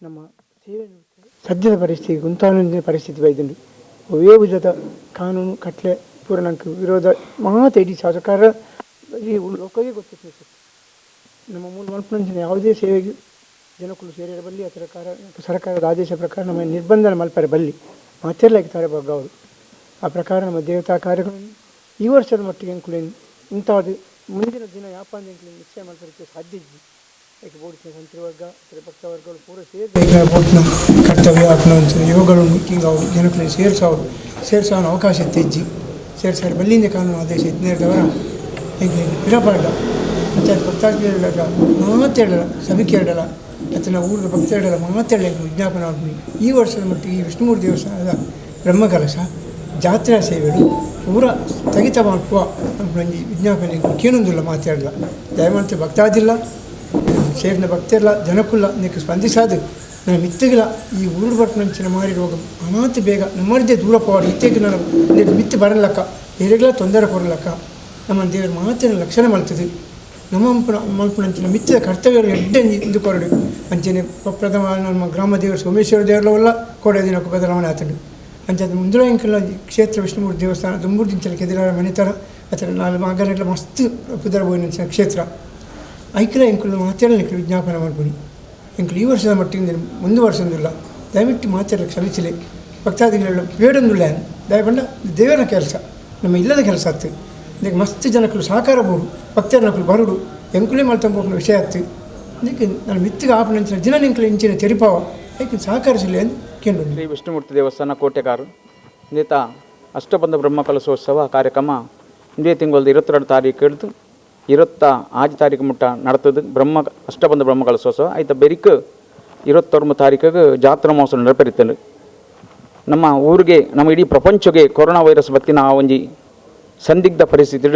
ನಮ್ಮ ಸೇವೆ ಸದ್ಯದ ಪರಿಸ್ಥಿತಿ ಗುಂತಾನ ಪರಿಸ್ಥಿತಿ ಬೈದುಂಡು. ಒವ್ವೇ ವಿಧದ ಕಾನೂನು ಕಟ್ಲೆ ಪೂರ ನಂಕ್ ವಿರೋಧ ಮಾತ ಇಡೀ ಸರ್ಕಾರ ಈ ಲೋಕವೇ ಗೊತ್ತಿತ್ತು. ನಮ್ಮ ಮೂಲ ಮಲ್ಪುನಂಚಿನ ಯಾವುದೇ ಸೇವೆಗೆ ಜನಕುಲು ಸೇರಿರ ಬಲ್ಲಿ, ಅದರ ಸರ್ಕಾರದ ಆದೇಶ ಪ್ರಕಾರ ನಮ್ಮ ನಿರ್ಬಂಧನ ಮಲ್ಪರೆ ಬಲ್ಲಿ ಮಾತೆರ್ಲಾಗಿ ತಾರೆ ಬಗ್ಗವರು. ಆ ಪ್ರಕಾರ ನಮ್ಮ ದೇವತಾ ಕಾರ್ಯಗಳನ್ನು ಈ ವರ್ಷದ ಮಟ್ಟಿಗೆ ಎಂಕುಲೇನ್ ಇಂತಾದ ಮುಂದಿನ ದಿನ ಯಾಪಂದ ಎಂಕುಲೇನ್ ನಿಶ್ಚಯ ಮಲ್ಪಲಿಕ್ಕೆ ಸಾಧ್ಯ ಇಜ್ಜಿ. ಏಕೆ ಬೋಡಿನ ಸಂತ್ರಿವರ್ಗ ಭಕ್ತ ವರ್ಗಗಳು ಪೂರ ಸೇರಿ ಬೋಟಿನ ಕರ್ತವ್ಯ ಆಪುನ ಯೋಗಗಳು ಮೀಟಿಂಗ್ ಅವು ಜನಕುಲೆನ್ ಸೇರ್ಸಾವು ಸೇರ್ಸಾವನ ಅವಕಾಶ ಇಜ್ಜಿ. ಸೇರ್ಸಾರೆ ಬಲ್ಲಿಂದ ಕಾನೂನು ಆದೇಶ ಇತ್ತಿನೇರ್ದವರ ಎಂಕ್ಲೆಗ್ ಪಿರಪಾಡ್ದ ಅಂಚಾದ್ ಭಕ್ತಾದಿಗಳೆಡ ಮಾತೆರ್ಡಲ ಸಭಿಕೆರ್ಡಲ ಅತ್ತನ ಊರದ ಭಕ್ತರೆಡಲ ಮಾತೆರ್ಡ ಎಂಕುಲು ವಿಜ್ಞಾಪನೆ ಮಲ್ಪುನಿ. ಈ ವರ್ಷದ ಮಟ್ಟಿಗೆ ಈ ವಿಷ್ಣುಮೂರ್ತಿ ದೇವಸ್ಥಾನದ ಬ್ರಹ್ಮಕಲಶ ಜಾತ್ರಾ ಸೇವೆಡು ಪೂರ ಸ್ಥಗಿತ ಮಲ್ಪುವ ಒಂಜಿ ವಿಜ್ಞಾಪನೆ ಕೇನೊಂದುಲ್ಲ. ಮಾತೆರ್ಡಲ ದಯಮಲ್ತ್ ಭಕ್ತಾದಿಲ್ಲ ಸೇರಿನ ಭಕ್ತರ್ಲ ಜನಕುಲ್ಲ ನೆಕ್ಕ್ ಸ್ಪಂದಿಸಾದ್ ನನ್ನ ಮಿತ್ತುಗಳ ಈ ಊರು ಬರ್ಪುನಂಚಿನ ಮಾರಿ ರೋಗ ಅನಾಥ ಬೇಗ ನಮ್ಮರ್ದೇ ದೂರ ಪೋವಡ್. ಇತ್ತೆಗ್ ನನ ಮಿತ್ತು ಬರಲಕ್ಕ ಏರೆಗ್ಲ ತೊಂದರೆ ಕೊರಲಕ್ಕ ನಮ್ಮ ದೇವರು ಮಾತೆರ್ನ ರಕ್ಷಣೆ ಮಲ್ತುದು ನಮ್ಮ ಮಲ್ಪುನಂಚಿನ ಮಿತ್ತದ ಕರ್ತವ್ಯ ಎಡ್ಡೆ ಇಂದು ಕೊರಡು. ಅಂಚನೆ ಪ್ರಥಮ ನಮ್ಮ ಗ್ರಾಮ ದೇವರು ಸೋಮೇಶ್ವರ ದೇವರಲ್ಲ ಕೋಡೆ ದಿನಕ್ಕೆ ಬದಲಾವಣೆ ಆತುಂಡು. ಅಂಚಾದ್ ಮುಂದುಲ ಎಂಕಲ್ನ ಕ್ಷೇತ್ರ ವಿಷ್ಣುಮೂರ್ತಿ ದೇವಸ್ಥಾನ ದುಂಬುರ್ದಿಂಚಲ ಕೆದಿರಾರ ಮನೆತರ ಅತರ ನಾಲ್ ಮಾಗನೆಡ್ಲ ಮಸ್ತ್ ಪುದರ್ ಪೋಯಿನಂಚಿನ ಕ್ಷೇತ್ರ. ಐಕ್ಲ ಎಂಕುಲು ಮಾತೆರ್ಲ ಎಂಕುಲು ವಿಜ್ಞಾಪನೆ ಮಲ್ಪುನಿ. ಎಂಕುಲು ಈ ವರ್ಷದ ಮಟ್ಟಿಗೆ ಮುಂದುವರ್ಸೊಂದುಲ್ಲ. ದಯವಿಟ್ಟು ಮಾತೆರ್ಲ ಕ್ಷಮಿಸಲೆ. ಭಕ್ತಾದಿಗಳೆಲ್ಲ ಬೇಡೊಂದುಲ್ಲ. ದಯಪಂಡ ದೇವರ ಕೆಲಸ ನಮ್ಮ ಇಲ್ಲದ ಕೆಲಸ ಆತು. ಇದಕ್ಕೆ ಮಸ್ತ್ ಜನಕ್ಕಲು ಸಹಕಾರ ಬೋಡು, ಭಕ್ತರನಕುಲು ಬರುಡು ಎಂಕುಲೇ ಮಲ್ತೊಂದು ವಿಷಯ ಆತು. ಇದಕ್ಕೆ ನಾನು ಮಿತ್ತಿಗೆ ಆಪುನಂಚಿನ ದಿನ ಎಂಕುಲು ಇಂಚಿನ ತೆರಿಪಾವ ಐಕ್ ಸಹಕರಿಸಲಿ ಅಂದ್ ಕೇಂದ್ರ. ಶ್ರೀ ವಿಷ್ಣುಮೂರ್ತಿ ದೇವಸ್ಥಾನ ಕೋಟೆಕಾರು ಇಂದೇತ ಅಷ್ಟಬಂಧ ಬ್ರಹ್ಮಕಲಶೋತ್ಸವ ಕಾರ್ಯಕ್ರಮ ಇಂದೇ ತಿಂಗಳದ 22 ತಾರೀಕು ಹಿಡಿದು 26 ತಾರೀಕು ಮುಟ್ಟ ನಡತದೆ ಅಷ್ಟಬಂಧ ಬ್ರಹ್ಮಕಲಶೋತ್ಸವ. ಆಯ್ತ ಬೆರಿಕ್ 29 ತಾರೀಕಿಗೆ ಜಾತ್ರಾ ಮಹೋತ್ಸವ ನೆರವೇರಿತದೆ. ನಮ್ಮ ಊರಿಗೆ, ನಮ್ಮ ಇಡೀ ಪ್ರಪಂಚಕ್ಕೆ ಕೊರೋನಾ ವೈರಸ್ ಬತ್ತಿನ ಆ ಒಂಜಿ ಸಂದಿಗ್ಧ ಪರಿಸ್ಥಿತಿ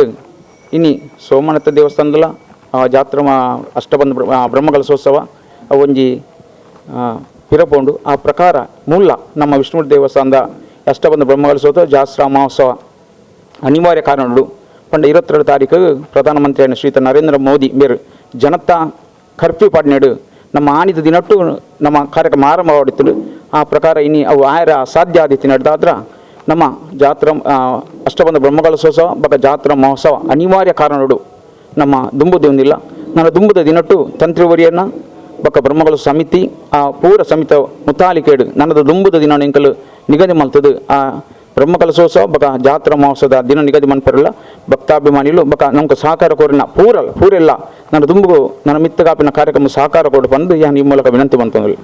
ಇನಿ ಸೋಮನಾಥ ದೇವಸ್ಥಾನದಲ್ಲ ಆ ಜಾತ್ರಾ ಅಷ್ಟಬಂಧ ಬ್ರಹ್ಮಕಲಶೋತ್ಸವ ಆ ಒಂಜಿ ಪಿರಪೋಂಡು. ಆ ಪ್ರಕಾರ ಮೂಲ ನಮ್ಮ ವಿಷ್ಣುಮೂರ್ತಿ ದೇವಸ್ಥಾನದ ಅಷ್ಟಬಂಧ ಬ್ರಹ್ಮಕಲಶೋತ್ಸವ ಜಾತ್ರಾ ಮಹೋತ್ಸವ ಅನಿವಾರ್ಯ ಕಾರಣಗಳು ಪಂಡ 22 ತಾರೀಕು ಪ್ರಧಾನಮಂತ್ರಿ ಶ್ರೀತ ನರೇಂದ್ರ ಮೋದಿ ಮೇರು ಜನತಾ ಕರ್ಫ್ಯೂ ಪಾಡ್ನೇಡು ನಮ್ಮ ಆನಿದ ದಿನಟ್ಟು ನಮ್ಮ ಕಾರ್ಯಕ್ರಮ ಆರಂಭವಾಡಿತ್ತು. ಆ ಪ್ರಕಾರ ಇನಿ ಅವು ಆಯರ ಅಸಾಧ್ಯ ಆದಿತ್ಯ ನಡೆದಾದ್ರ ನಮ್ಮ ಜಾತ್ರಾ ಅಷ್ಟಬಂಧ ಬ್ರಹ್ಮಕಲಶೋತ್ಸವ ಬೊಕ ಜಾತ್ರಾ ಮಹೋತ್ಸವ ಅನಿವಾರ್ಯ ಕಾರಣಗಳು ನಮ್ಮ ದುಂಬುದ ನನ್ನ ದುಂಬುದ ದಿನಟ್ಟು ತಂತ್ರಿವರಿಯನ್ನ ಬೊಕ ಬ್ರಹ್ಮಕಲಶ ಸಮಿತಿ ಆ ಪೂರ ಸಮಿತ ಮುತಾಲಿಕೇಡು ನನ್ನದು ದುಂಬುದ ದಿನ ಎಂಕಲು ನಿಗದಿ ಮಲ್ತದು. ಆ ಬ್ರಹ್ಮಕಲಶೋತ್ಸವ ಬೊಕ ಜಾತ್ರಾ ಮಹೋತ್ಸವದ ದಿನ ನಿಗದಿ ಮನ್ಪೆರಲ್ಲ ಭಕ್ತಾಭಿಮಾನಿಲು ಬೊಕ ನಮ್ಗೆ ಸಹಕಾರ ಕೋರಿನ ಪೂರೆಲ್ಲ ನನ್ನ ದುಂಬುಗು ನನ್ನ ಮಿತ್ತಗಾಪಿನ ಕಾರ್ಯಕ್ರಮ ಸಹಕಾರ ಕೊಡು ಬಂದು ಯಾನ್ ಈ ಮೂಲಕ ವಿನಂತಿ ಮಂತೊಂದುಲ್ಲೆ.